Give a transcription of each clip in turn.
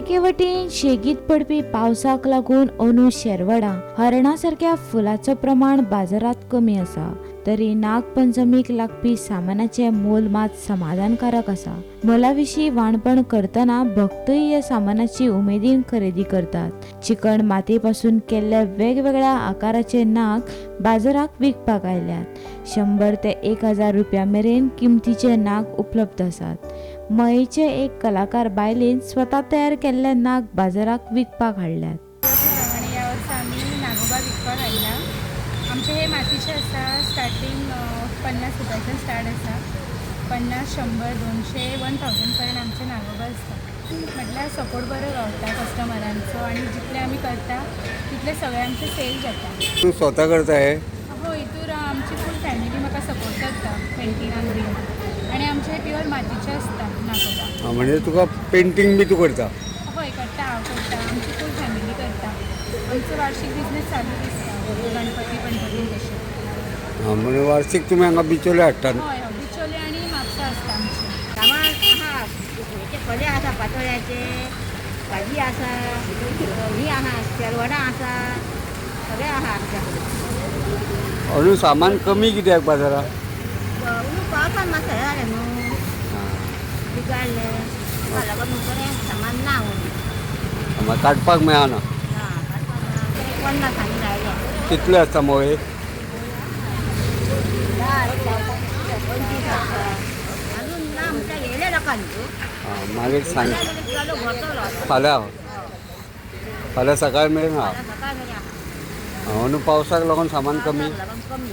एके वटेन शेगीत पडपी पावसाक लागून अंदू शेरवडां हरणा सारक्या फुलाचो प्रमाण बाजारांत कमी आसा, तरी नागपंचमीक लागपी सामानाचें मोल मात समाधानकारक आसा. मोला विशीं वाणपण करतना भक्तूय ह्या सामानाची उमेदीन खरेदी करतात. चिकण मातयेपसून केल्ल्या वेगवेगळ्या आकाराचे नाग बाजाराक विकपाक आयल्यात. 100 ते 1000 रुपया मेरेन किमतीचे नाग उपलब्ध आसात. मयेचे एक कलाकार बायलेन स्वता तयार केल्ले नाग बाजाराक विकपाक हाडल्यात. आनी ह्या वर्सा आमी नागोबा विकपाक हाडला. आमचे हे मातीचे आसा. स्टार्टींग 50 रुपयाच्यान स्टार्ट आसा. 50, 100, 200, 1000 पर्यंत आमचे नागोबा आसता. म्हटल्यार सपोर्ट बरो गावता कस्टमरांचो आनी जितले आमी करता तितले सगळे आमचे सेल जाता. तूं स्वता करता हे? हय, हितूर आमची फूल फॅमिली म्हाका सपोर्ट करता पेंटिंगान बीन. आनी आमचे हे प्युअर मातीचे आसता नागोबा. आं, म्हणजे तुका पेंटींग बी तूं करता? हय, करता. हांव करता, आमची फूल फॅमिली करता. आमचो वार्षिक बिजनेस चालूच आसता गणपती गणपती तशें. आं, म्हणजे वार्षिक तुमी हांगा बिचोले हाडटात? हय हय, बिचोले आनी म्हापसा आसता आमचे. सामान आहा, हेचे खोले आसा, पातोळ्याचे भाजी आसा, ही आहा, शेरवडां आसा, सगळें आहा आमच्या कडेन. अजून सामान कमी कित्याक बाजारात? अंदू पावसान मातशें हें जालें न्हू, बिगाडलें, ताका लागून बरें सामान ना अंदू. मागीर काडपाक मेळना? ना, काडपाक ना. 50 आनी जायले. कितले आसता मोळे? 10 आसता, 25 आसता. अजून ना म्हटल्यार येयले लोकांनी. आं, मागीर सांग. फाल्यां व्हरतलो. फाल्यां फाल्यां सकाळ मेरेन आहा? फाल्यां सकाळ मेरेन आहा. अंदू पावसाक लागून सामान कमी. पावसाक लागून कमी.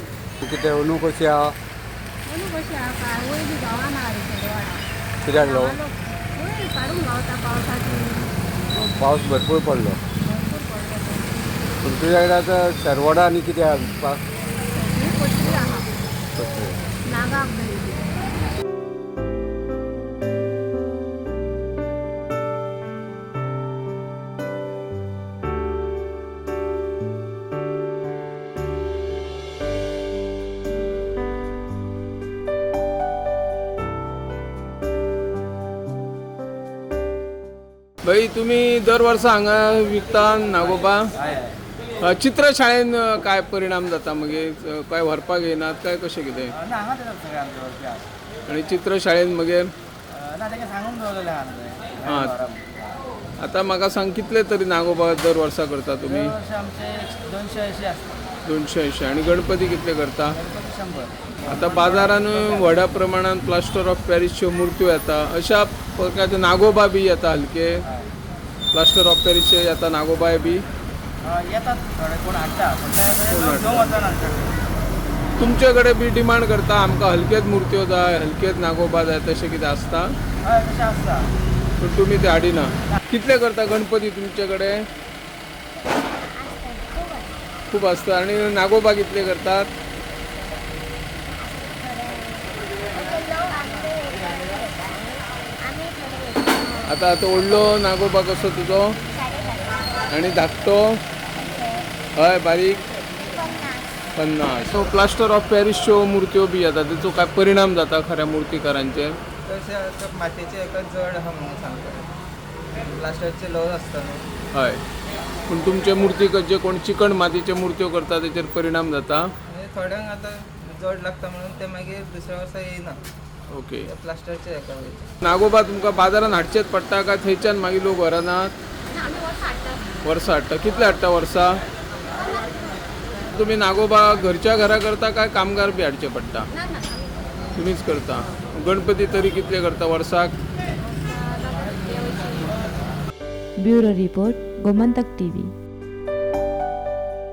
कितें अंदू कशी आहा? अंदू कशी आहा काय वयर बी गावना रे शेरवडां. कित्याक लागून? वयर काडूंक गावता पावसाची. पावस भरपूर पडलो. भरपूर पडलो तो. पूण तुज्या कडेन आतां शेरवडां आनी कितें आहा विकपाक? ही पत्री आहा. पत्रे. नागाक धरली. भाई, तुम्ही दर वर्सा हांगा विकता नागोबा? चित्रशाळेन काय परिणाम जाता मागीर? काय व्हरपाक येनात काय कशें कितें? ना, हांगाच येतात सगळे आमचे वळखी आसा. आनी चित्रशाळेन मागीर? ना, तांकां सांगून दवरलेलें आहा न्हू. आं. आतां म्हाका सांग, कितले तरी नागोबा दर वर्सा करता तुमी? दर वर्सा आमचे 280 आसता. 280. आनी गणपती कितले करता? गणपती 100. आतां बाजारानूय व्हडा प्रमाणान प्लास्टर ऑफ पॅरिसच्यो मुर्त्यो येता, अशा प्रकारचे नागोबा बी येता. हलके प्लास्टर ऑफ पॅरिसचे येता नागोबाय बी? येतात थोडे कोण हाडटा, पण ते कोण घेवन हाडटा? वचना चड. तुमचे कडेन बी डिमांड करता, आमकां हलकेच मुर्त्यो जाय, हलकेच नागोबा जाय, तशें कितें आसता? हय, तशें आसता. पूण तुमी ते हाडिना. कितले करता गणपती तुमचे कडेन? खूब आसता. आनी नागोबा कितले करतात? आतां आतां व्हडलो नागोबा कसो तुजो आनी धाकटो? हय, बारीक 50. सो प्लास्टर ऑफ पॅरिसच्यो मुर्त्यो बी येता, तेचो काय परिणाम जाता खऱ्या मुर्तीकारांचेर? तशें आतां मातयेचे एकच जड आहा म्हणून सांगता, प्लास्टरचे ल्हव आसता न्हू. हय, पूण तुमचे मुर्ती जे कोण चिकण मातयेच्यो मुर्त्यो करता तेचेर परिणाम जाता? म्हणजे थोड्यांक आतां जड लागता म्हणून ते मागीर दुसऱ्या वर्सा येयना. ओके. ते प्लास्टरचे हेका वयता. नागोबा तुमकां बाजारान हाडचेच पडटा काय थंयच्यान मागीर लोक व्हरनात? आमी वर्सा हाडटा. वर्सा हाडटा. कितले हाडटा वर्सा तुमी नागोबा? घरच्या घरा करता काय कामगार बी हाडचे पडटा? ना ना, आमी तुमीच करता. गणपती तरी कितले करता वर्साक? Bureau report, Gomantak TV.